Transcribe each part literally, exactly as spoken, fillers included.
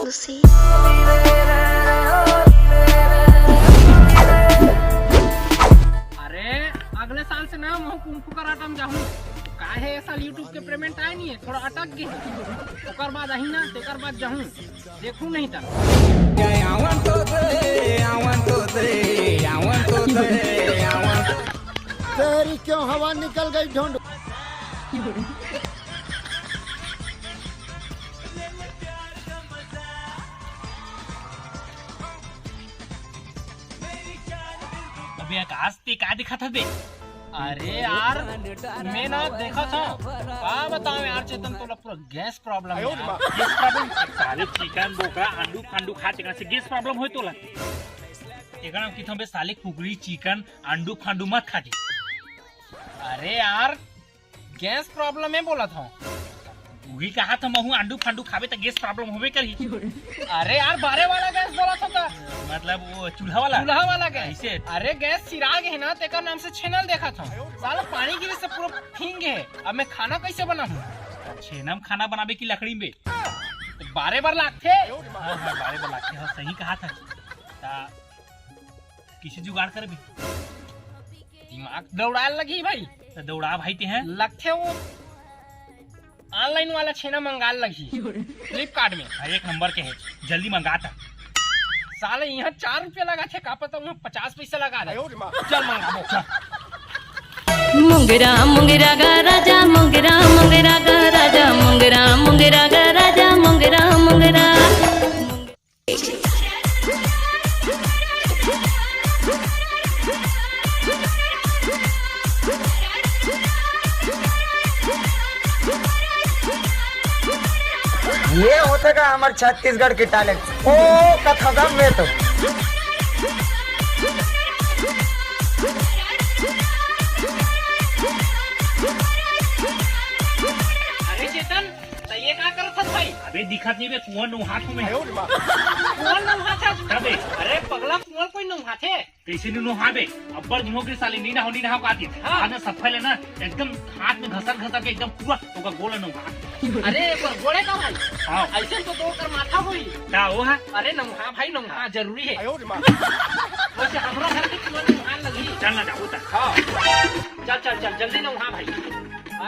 अरे, अगले साल से ना महूं कुंग फू कराटे म जाहूं। काहे, ए साल YouTube के payment आय नहीं है, थोड़ा अटक गए। ओकर बाद आही ना, तेकर बाद जाहूं, देखूं नहीं त। तेरी क्यों हवा निकल गई ढूंढ। अबे आकाश, ते का दिखत हबे? अरे यार, मैं ना देखत हूँ, का बताऊं यार चेतन, तोला पूरा gas problem है यार। Gas problem? साले चिकन बोकरा अंडू फंडू खा, तेकरा से gas problem होय तोला? एकरा नाम किथों बे साले, कुकरी चिकन अंडू फंडू मत खा जी। अरे यार, gas problem है बोलत हूँ। उही कहा था महूं, अंडू फंडू खाबे त gas problem होबे करही। अरे यार, बारे वाला gas बोलत हूँ त। मतलब वो चूल्हा वाला? चूल्हा वाला gas। ऐसे? अरे gas सिरा गे हे ना, तेकर नाम से छेना ल देखत हूँ। साला पानी गिरे से पूरा भींग गे हे। अब मैं खाना कैसे बनाहूँ? छेना म खाना बनाबे कि लकड़ी में बे? त बारे बर लागथे। हाँ, हाँ, बारे बर लागथे, हाँ, सही कहा था। ता किसे जुगाड़ करबे? दिमाग दौड़ाए लगही भाई। त दौड़ा भाई ते हैं। लगथे वो online वाला छेना मंगाए लगही। Flipkart में। हाँ, एक नंबर के है, जल्दी मंगा ता। साले यहाँ चार रुपया लगाथे, का पता वहाँ पचास पैसा लगा दे। चल मंगाबो। चल। मुंगरा मुंगरा गा राजा, मुंगरा मुंगरा गा राजा, मुंगरा मुंगरा गा राजा, मुंगरा मुंगरा। ये होथे का हमर छत्तीसगढ़ के talent। ओ कथगम में तो। अरे चेतन, त ये का करत हस भाई? अबे दिखत नहीं बे, कुआं नहात हूँ मैं। कुआं नहात हस? तबे। अरे पगला, कुआं कोई नहाथे? कैसे नहीं नहाबे? अब्बड़ दिन हो गए साले, नहीं नहाओ, नहीं नहाओ कहती। हाँ। आज सफाई लेना, एकदम हाथ में घसर घसर के एकदम पूरा ओकर गोड़ नहा। अरे पर गोड़े का भाई? हाँ। ऐसे तो दो कर माथा होई। का वो है? अरे नहा भाई, नहा जरूरी है। वैसे हमरा घर के कुआं नहा लगी। चल ना जाबो त। हाँ। चल चल चल, जल्दी नहा भाई।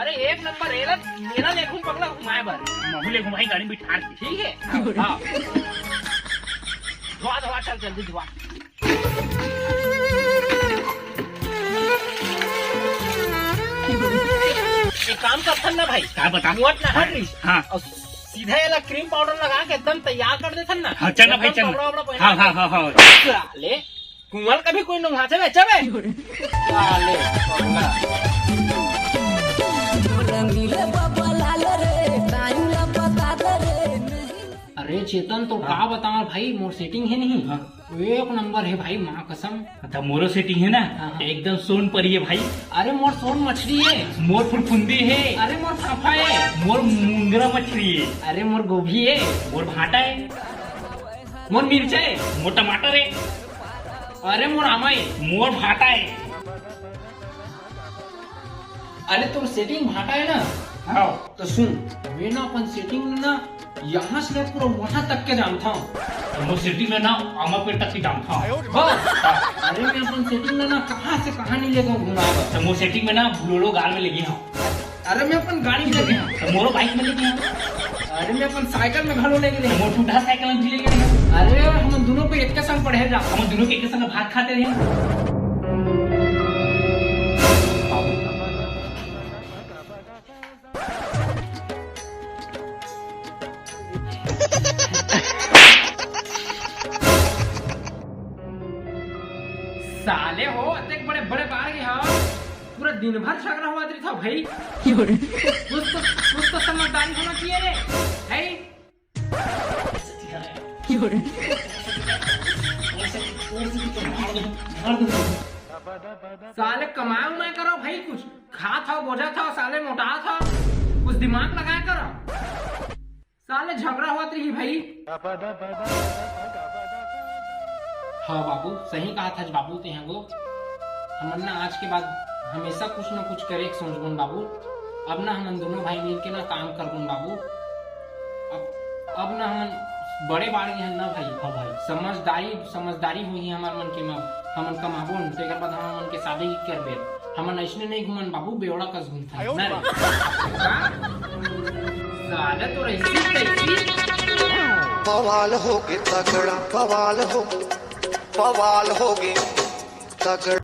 अरे एक नंबर, एला, एला लेखुन पगला घुमाए बर। महू ले घुमाई गाड़ी में बिठा के। ठीक है। हाँ। धुआ धुआ, चल जल्दी धुआ। एक काम करथन ना भाई। का बता? मुँह ल नहा हाँ, लीस। हाँ। अउ सीधा एला cream powder लगा के एकदम तैयार कर देथन ना। हाँ, चल ना भाई, एकदम चल ना। कपड़ा वपड़ा पहना हाँ, हाँ, हाँ, हाँ। साले, कुआं ल कभी कोई नहाथे बे, चल बे। साले, पगला। अरे चेतन, तो हाँ। का बतावं भाई, मोर setting हे नहीं? हाँ। एक नंबर हे भाई, माँ कसम। त मोरो setting हे ना, हाँ, हाँ। एकदम सोन परी हे भाई। अरे मोर सोन मछरी हे। मोर फुरफुंदी हे। अरे मोर फाफा हे। मोर मुंगरा मछरी हे। अरे मोर गोभी हे। मोर भांटा हे। मोर मिर्चा हे। मोर टमाटर हे। अरे मोर आमा हे। मोर भांटा हे। अरे तोर setting भांटा हे ना? हाँ। त सुन, मैं ना अपन setting में ना यहाँ से पूरा वहाँ तक के जानथंव। मोर setting में ना आमा पेड़ तक के जानथंव। हाँ। अरे मैं अपन setting में ना कहाँ से कहाँ नहीं लेके घुमाए बर। त मोर setting में ना Bolero गाड़ी में लेगे हंव। अरे मैं अपन गाड़ी में लेगे हंव। त मोरो bike में लेगे हंव। अरे मैं अपन साइकिल में घलो लेगे हंव। मोर टूटा साइकिल में भी लेगे हंव। अरे हम दोनों को एक के संग पढ़े जा। हम दोनों के एक के संग भात खाते रहे। साले हो, अतेक बड़े बड़े बाढ़ गे हा, पूरा दिन भर झगड़ा होवत रहिथे भाई। कुछ तो, कुछ तो समझदारी होना चाहिए रे, है? साले कमाए उमाए करो भाई, कुछ खात हव, बोझत हव, साले मोटात हव, कुछ दिमाग लगाए करो। साले झगड़ा होवत रही भाई। हाँ बाबू, सही कहा था बाबू ते हैं वो। हमन ना आज के बाद हमेशा कुछ ना कुछ करे के सोचबन बाबू। अब ना हमन दोनों भाई मिल के ना काम करबन बाबू। अब, अब ना हमन बड़े बाढ़ गे हन ना भाई। हाँ भाई। समझदारी, समझदारी होही हमर मन के, म हमन कमाबोन, तेकर बाद हमन मन के शादी करबे। हमन अइसने नहीं घूमन बाबू, बेवड़ा कस घूमथन। ना रे। का? साले तो रहिसी तैसी। बवाल होगे तगड़ा, बवाल हो, बवाल होगे तगड़ा।